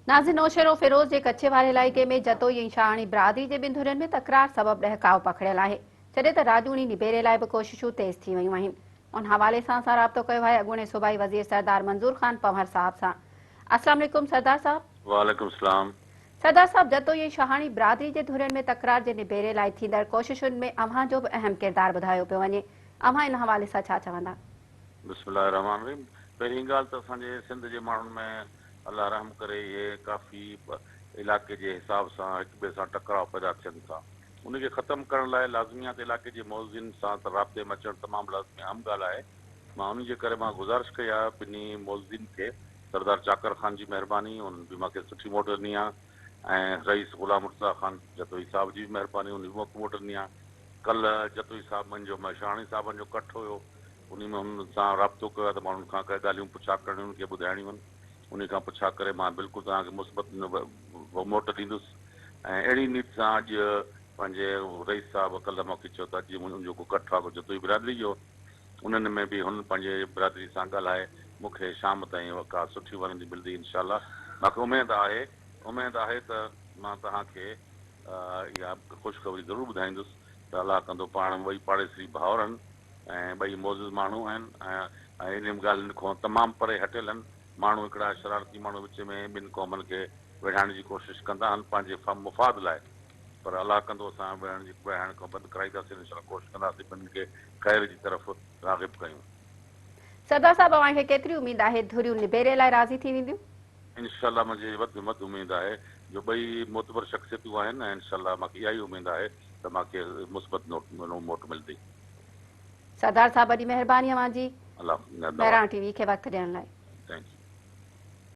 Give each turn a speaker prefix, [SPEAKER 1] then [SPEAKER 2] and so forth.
[SPEAKER 1] ناظرين نوشهروفيروز جي ڪڇي واري علائقي ۾ جتوئي ۽ شاهاڻي برادري جي ٻن ڌرين ۾ تڪرار سبب ڏهڪاء پکڙيل آهي جڏهن ته راڄوڻي نبيري لاء به ڪوششون تيز ٿي ويون آهن ان حوالي سان اسان رابطو ڪيو آهي اڳوڻي صوبائي وزير سردار منظور خان پنهور صاحب سان السلام عليڪم سردار صاحب.
[SPEAKER 2] وعليڪم السلام.
[SPEAKER 1] سردار صاحب جتوئي ۽ شاهاڻي برادري جي ڌرين ۾ تڪرار جي نبيري لاء ٿيندڙ ڪوششن ۾ اوهان جو به اهم ڪردار ٻڌايو پيو وڃي اوهان ان حوالي سان ڇا چوندا؟
[SPEAKER 2] بسم الله الرحمٰن الرحيم پهرين ڳالهه ته اسان جي سنڌ جي ماڻهن ۾ الله رحم ڪري اهي ڪافي علائقي جي حساب سان هڪ ٻئي سان ٽڪراء پيدا ٿين ٿا ان کي ختم ڪرڻ لاء لازمي آهي ته علائقي جي معززين سان رابطي ۾ اچڻ تمام لازمي اهم ڳالهه آهي مان ان جي ڪري مان گذارش ڪئي آهي ٻنهي معززين کي سردار چاڪر خان جي مهرباني انهن به مان کي سٺي موٽ ڏني آهي ۽ رئيس غلام مرتضيٰ خان جتوئي صاحب جي به مهرباني انهن به مون کي موٽ ڏني آهي ڪلهه جتوئي صاحبن جو شاهاڻي صاحبن جو ڪٺ هيو انهي ۾ هنن سان رابطو ڪيو آهي ته مان انهن کان ڪي ڳالهيون پڇا ڪرڻيون آهن ڪي ٻڌائڻيون آهن انهي کان پڇا ڪري مان بلڪل توهان کي مثبت موٽ ڏيندس ۽ اهڙي نيت سان اڄ پنهنجي رئيس صاحب ڪلهه مون کي چيو ته اڄ ان جو ڪو ڪٺ آهي ڪو جتوئي برادري جو انهن ۾ به هن پنهنجي برادري سان ڳالهائي مون کي شام تائين ڪا سٺي ورندي ملندي انشاء الله مان کي اميد آهي اميد آهي ته مان توهان کي اها خوشخبري ضرور ٻڌائيندس ته الله ڪندو پاڻ ٻئي پاڙيسري ڀائر آهن ۽ ٻئي معزز ماڻهو آهن ۽ انهن ڳالهين کان تمام پري هٽيل آهن. ماڻهو هڪڙا شرارتي ماڻهو وچ ۾ ٻن قومن کي ويڙهائڻ جي ڪوشش ڪندا آهن پنهنجي مفاد لاء پر الله ڪندو اسان ويڙهڻ جي ويڙهائڻ کان بند ڪرائينداسين انشاء الله ڪوشش ڪنداسين ٻنهي کي خير جي طرف راغب ڪيون.
[SPEAKER 1] سردار صاحب اوهان کي ڪيتري اميد آهي ڌريون نبيري لاء راضي ٿي وينديون؟
[SPEAKER 2] انشاء الله منهنجي وڌ ۾ وڌ اميد آهي جو ٻئي معتبر شخصيتون آهن ۽ انشاء الله مان کي اها ئي اميد آهي ته مان کي مثبت موٽ ملندي.
[SPEAKER 1] سردار صاحب وڏي مهرباني اوهان جي
[SPEAKER 2] الله
[SPEAKER 1] مهراڻ ٽي وي کي وقت ڏيڻ لاء.
[SPEAKER 2] Thank you.